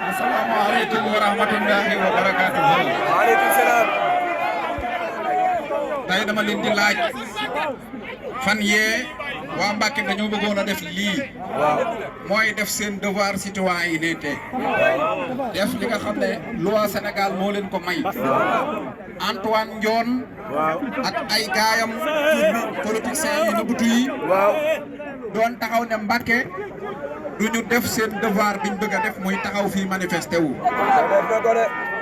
Assalamualaikum warahmatullahi wabarakatuh. Waalaikumsalam. Tey dama leen di laaj fan yee waa Mbacké dañoo bëggoon a def lii mooy def seen devoir citoyenneté def li nga xam ne loi Sénégal moo leen ko may Antoine Ndione ak ay gaayam politiciens yi nëbbutu yi doon taxaw ne Mbacké duñu def seen devoir biñ bëgg a def muy taxaw fii manifesté wu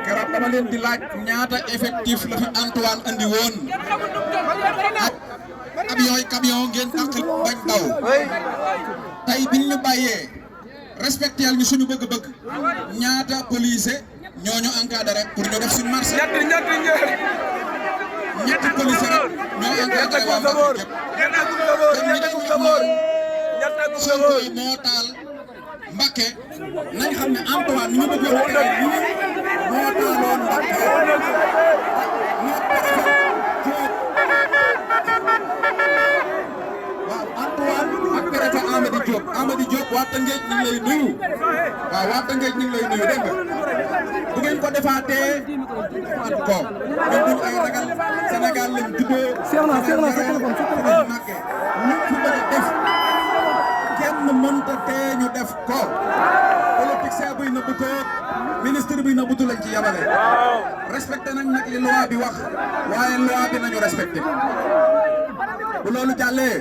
keroog dama leen di laaj ñaata effectif la fi Antoine andi woon ak camion ngeen dàq bañ daw tey biñ ñu bàyyee respecté ñu suñu bëgg-bëgg ñaata police ñoo ñu encadré pour ñu def suñu marché ñetti police rek ñoo encadré waa Mbacké képp kon ñi dañu Sonko yi moo taal Mbacké nañ xam ne Antoine ñu bëggoon a tere ñu moo taaloon Mbacké waaw Antoine ak préfet Amady Diop waa Tëngéej ñu ngi lay nuyu waaw waa Tëngéej ñu ngi lay nuyu dégg nga bu ngeen ko defaatee defaat ko ñun duñ ay ragal Sénégal lañ juddoo Mbacké ñu fi bëgg a def kenn mënta tee ñu def ko politicien buy na butoo ministre buy na butu lañ ci yabale respecté nañ nag li loi bi wax waaye loi bi nañu respecté bu loolu jàllee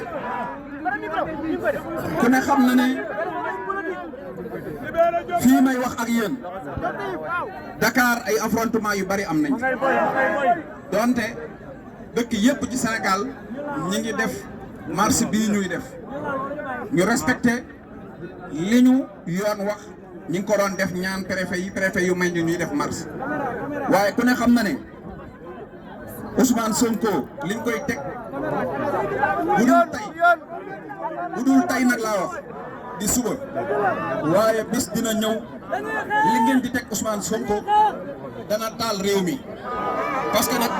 ku ne xam na ne fii may wax ak yéen Dakar ay affrontement yu bari am nañ donte dëkk yépp ci Sénégal ñi ngi def marche bii ñuy def ñu respecté li ñu yoon wax ñi ngi ko doon def ñaan préfet yu may ñu ñuy def marche waaye ku ne xam na ne Ousmane Sonko liñ koy teg bu dul tey nag laa wax di suba waaye bis dina ñëw li ngeen di teg Ousmane Sonko dana taal réew mi parce que nag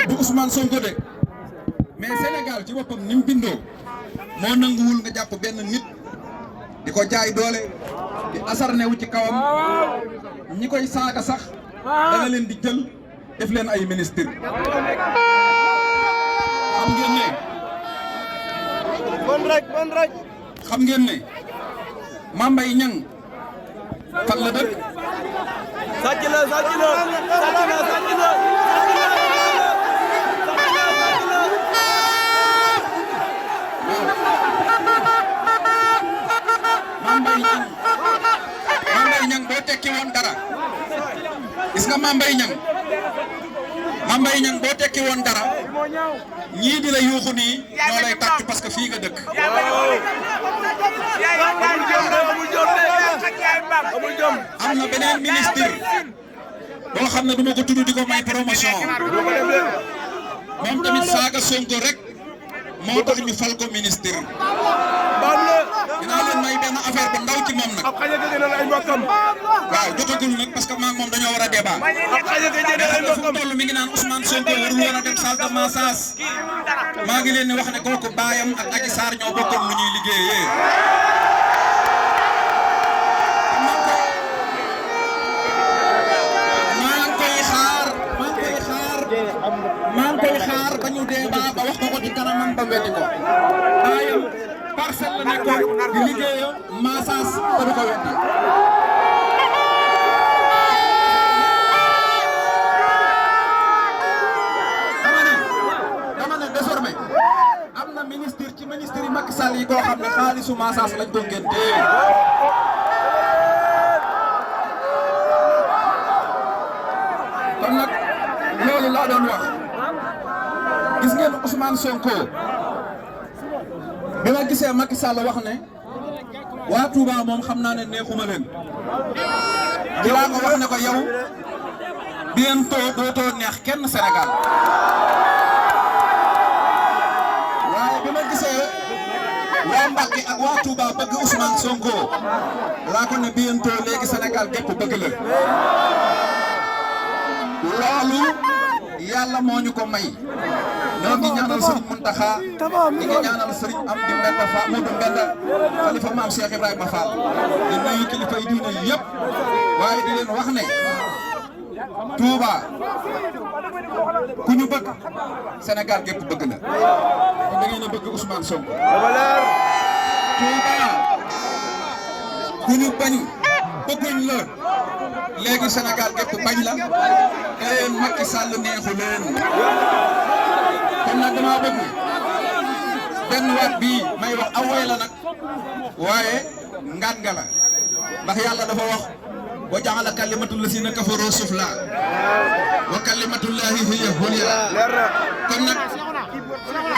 du Ousmane Sonko de mais Sénégal ci boppam ni mu bindoo moo nanguwul nga jàpp benn nit di ko jaay doole di asarne wu ci kawam ñi koy saaga sax da nga leen di jël def leen ay ministre xam ngeen ne xam ngeen ne Mame Mbaye Niang fan la dëkk sàcc la Mame Mbaye Niang boo tekki woon dara gis nga Mame Mbaye Niang boo tekki woon dara ñii di la yuuxu nii ñoo lay tàcc parce que fii nga dëkk am na beneen ministre boo xam ne du ma ko tudd di ko may promotion moom tamit saaga Sonko rek moo tax ñu fal ko ministre dinaa leen may benn affaire bu ndaw ci moom nag waaw jotagul nag parce que maa ngi moom dañoo war a débat fu mu toll mi ngi naan Ousmane Sonko warul woon a dem salle de massage maa ngi leen di wax ne kooku baayam ak Adji Sarr ñoo bokkoon lu ñuy liggéeyee maa ngi koy xaar ba ñu débat ba wax ko ci kanamam ba weddi ko baayam Parcelles la nekkoon di liggéeyam massage te du ko weddi dama ne désormais am na ministre ci ministre yi Macky Sall yi koo xam ne xaalisu massage lañ doon ngeen téye kon nag loolu laa doon wax gis ngeen Ousmane Sonko bi ma gisee Macky Sall wax ne waa Touba moom xam naa ne neexuma leen di laa ko wax ne ko yow bientôt dootoo neex kenn Sénégal waaye bi ma gisee waa Mbacké ak waa Touba bëgg Ousmane Sonko laa ko ne bientôt léegi Sénégal gépp bëgg la loolu yàlla moo ñu ko may ñoo ngi ñaan Mountakha ñi ngi ñaanal Serigne Amdi Mbenda Fall Modou Mbenda xalifa maam Cheikh Ibrahima Fall di nuyu kilifa yi diine yëpp waaye di leen wax ne Touba ku ñu bëgg Sénégal gépp bëgg la te da ngeen a bëgg Ousmane Sonko. Touba ku ñu bañ bëgguñ la léegi Sénégal gépp bañ la te leen Macky Sall neexu leen kon nag dama bëgg benn waat bii may wax awoy la nag waaye ngaan nga la ndax yàlla dafa wax wa ja'ala kalimatul lazina kafaru sufla wa kalimatullahi hiya ulya kon nag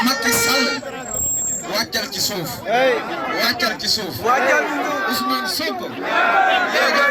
Macky Sall wàccal ci suuf wàccal ci suuf Ousmane Sonko léegi